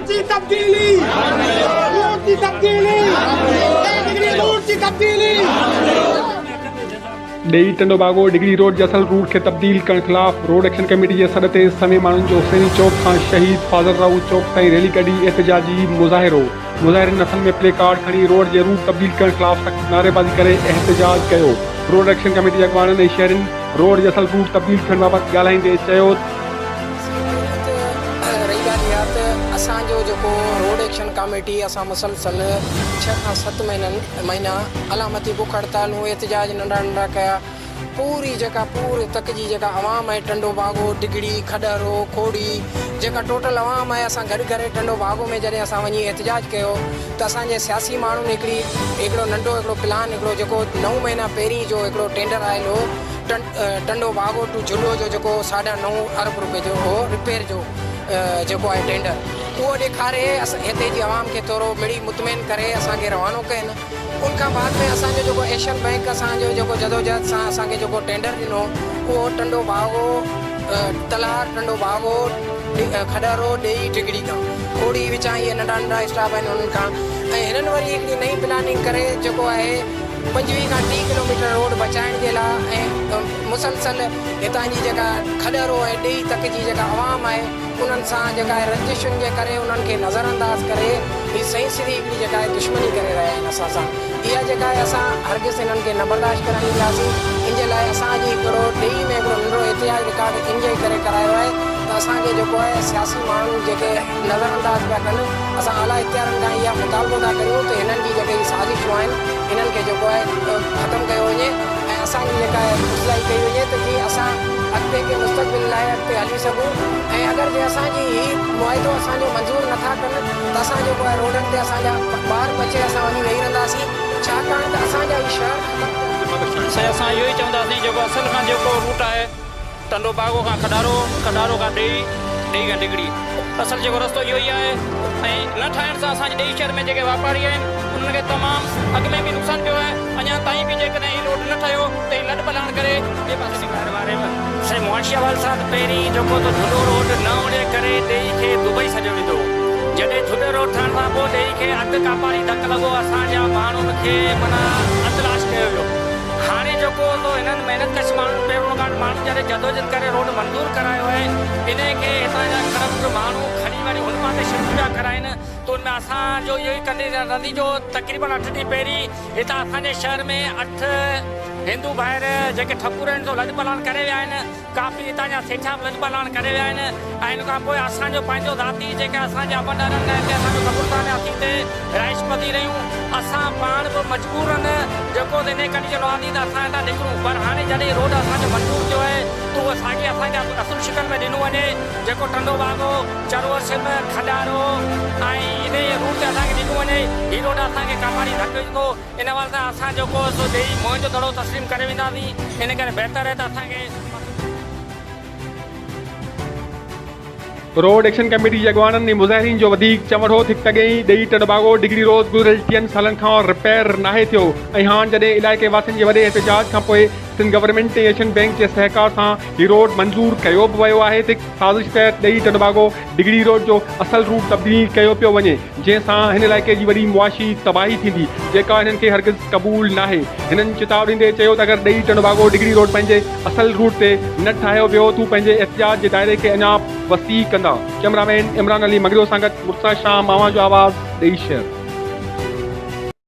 جي تبديلي روڊ جي تبديلي ڊگهڙي روڊ جي تبديلي. ڏيئي ٽنڊوباگو ڊگهڙي روڊ جي اصل روٽ کي تبديل ڪرڻ خلاف روڊ ايڪشن ڪميٽي جي سڏ تي سوين ماڻهن جو حسيني چوڪ کان شهيد فاضل راهو چوڪ تائين ريلي ڪڍي احتجاجي مظاهرو مظاهرين هٿن ۾ پلي ڪارڊ کڻي روڊ جي روٽ تبديل ڪرڻ خلاف سخت نعريبازي ڪري احتجاج ڪيو روڊ ايڪشن ڪميٽي جي اڳواڻن ۽ شهرين روڊ جي اصل روٽ تبديل ٿيڻ بابت ڳالهائيندي چيو سين پهرين ته رهي ڳالهه اها ته اسان جو جيڪو روڊ ايڪشن ڪاميٽي اسان مسلسل ڇهه کان ست مهينن مهينا علامتي بک هڙتالون احتجاج ننڍا ننڍا ڪيا پوري جيڪا پوري تڪ جي جيڪا عوام آهي ٽنڊو باگو ڊگهڙي کڏهرو کوڙي جيڪا ٽوٽل عوام آهي اسان گڏ ڪري ٽنڊو باگو ۾ جڏهن اسان وڃي احتجاج ڪيو ته اسان جي سياسي ماڻهن هڪڙي هڪڙو ننڍو هڪڙو پلان هڪڙو جيڪو نو مهينا پهرين جو هڪڙو ٽينڊر آيل هو ٽنڊو باگو ٽو جهڏو جو جيڪو ساڍا نو ارب روپيه جو هو رپيئر جو جيڪو آهي ٽينڊر اهو ڏيکاري هتي جي عوام کي ٿورو مڙئي مطمئن ڪري اسان کي روانو ڪين ان کان بعد ۾ اسان جو جيڪو ايشين بئنڪ اسان جو جيڪو جدوجهد سان اسان کي جيڪو ٽينڊر ڏنو اهو ٽنڊو باگو تلهار ٽنڊو باگو کڏهرو ڏيئي ڊگهڙي کان کوڙي وچان اهي ننڍا ننڍا اسٽاپ آهن انهن کان ۽ هنن وري هڪڙي نئين پلاننگ ڪري جيڪو آهي 25 کان 30 ڪلوميٽر روڊ بچائڻ جي لاء ۽ مسلسل هتان جي جيڪا کڏهرو ۽ ڏيئي تڪ جي جيڪا عوام آهي انهن سان جيڪا آهي رنجشن جي ڪري انهن کي نظر انداز ڪري هي سئين سڌي هڪڙي جيڪا آهي دشمني ڪري رهيا آهن اسان سان اها جيڪا آهي اسان هرگز انهن کي نه برداشت ڪرڻ ڏينداسين ان جي لاء اسان اڄ هڪڙو ڏيئي ۾ هڪڙو ننڍڙو احتجاج رڪارڊ ان جي ڪري ڪرايو آهي ته اسان کي جيڪو آهي سياسي ماڻهن جيڪي نظر انداز پيا ڪن، اسان اعليٰ اختيارن کان اها مطالبو ٿا ڪريون ته هنن جي جيڪي هي سازشون آهن انهن کي جيڪو آهي ختم ڪيو وڃي ۽ اسان جي جيڪا آهي افزائي ڪئي وڃي ته جيئن اسان اڳتي ڪي مستقبل لاء اڳتي هلي سگهون ۽ اگر جي اسان جي هي معاهدو اسان جو منظور نٿا ڪن ته اسان جيڪو آهي روڊن تي اسان جا ٻار ٻچي اسان وڃي ويهي رهنداسين ڇاڪاڻ ته اسان جا هي شهر ختم ٿيڻ سائين اسان اهو ئي چونداسين جيڪو اصل کان جيڪو روٽ آهي ٽنڊو باگو کان کڏارو، کڏارو کان ڏيئي، ڏيئي کان ڊگهڙي. اصل جيڪو رستو اهو ئي آهي ۽ نه ٺاهڻ سان اسان جي ڏيئي شهر ۾ جيڪي واپاري آهن انهن کي تمام اڳ ۾ به نقصان پيو آهي اڃا تائين به جيڪڏهن هي روڊ نه ٺهيو ته هي لڏ پلاڻ ڪري ٻئي پاسي نڪري شهر واري ۾ سائين معاشي حوالي سان ته پهرين جيڪو ته جهڏو روڊ نه هئڻ جي ڪري ڏيئي کي دبئي سڏيو ويندو هو جڏهن جهڏو روڊ ٺهڻ کان پوء ڏيئي کي اڌ ڪاپاري ڌڪ لڳو اسان جا ماڻهن کي معنيٰ اڌ لاش ڪيو ويو. هاڻي جيڪو سو هنن محنت ڪش ماڻهن پيرون ڪارڊ ماڻهن جڏهن جدوجھد ڪري روڊ منظور ڪرايو آهي انهي کي هتان جا ڪرپٽ ماڻهو کڻي وري هن پاسي شفٽ پيا ڪرائين ته ان ۾ اسان جو اهو ئي ڪنڊيشن رهندي جو تقريبن اٺ ڏينهن پهرين هتان اسان جي شهر ۾ اٺ هندو ڀائر جيڪي ٺڪر آهن سو لڏ پلاڻ ڪري ويا آهن ڪافي هتان جا سيٺيا به لڏپلاڻ ڪري ويا آهن ۽ ان کان پوء اسان جو پنهنجو ذاتي جيڪي اسان جي ابن ڏاڏن کان هتي اسان جو قبرستان آهي اسين هتي رهائش پذير آهيون اسان پاڻ به مجبورن جيڪو ته انهي ڪنڊيشن آندي ته اسان هتان نڪرون پر هاڻي جڏهن روڊ اسان جو منظور ٿيو آهي ته اهو ساڳي اسان کي اصل شڪل ۾ ڏنو وڃي جيڪو ٽنڊو باگو چرور سم کڏارو ۽ انهي روٽ تي اسان کي ڏنو وڃي هي روڊ اسان کي ڪاپاري ڌڪ وجهندو ان حوالي سان اسان جيڪو سو ڏيئي موهن جو دڙو تسليم ڪري وينداسين ان ڪري بهتر آهي ته اسان کي. روڊ ايڪشن ڪميٽي جي اڳواڻن ۽ مظاهرين جو وڌيڪ چوڻ هو ته هڪ اڳئين ڏيئي ٽنڊوباگو ڊگهڙي روڊ گذريل ٽيهن سالن کان رپيئر ناهي ٿيو ۽ هاڻ جڏهن علائقي واسين جي وڏي احتجاج کانپوء سنڌ گورنمينٽ ۽ ايشين بئنڪ جي سهڪار سان هي روڊ منظور ڪيو به ويو آهي ته سازش تحت ڏيئي ٽنڊوباگو ڊگهڙي روڊ جو اصل روٽ تبديل ڪيو پيو وڃي جنهن سان هن علائقي جي وڏي معاشي تباهي ٿيندي جيڪا هنن کي هرگز قبول ناهي. هنن چتاء ڏيندي چيو ته اگر ڏيئي ٽنڊوباگو ڊگهڙي روڊ پنهنجي اصل روٽ تي نه ٺاهيو ويو ته هو پنهنجي احتجاج جي دائري کي اڃا وسيع ڪندا. ڪئميرا مين عمران علي مڱريو سان گڏ مرتضيٰ شام اوهان جو آواز ڏيئي شهر.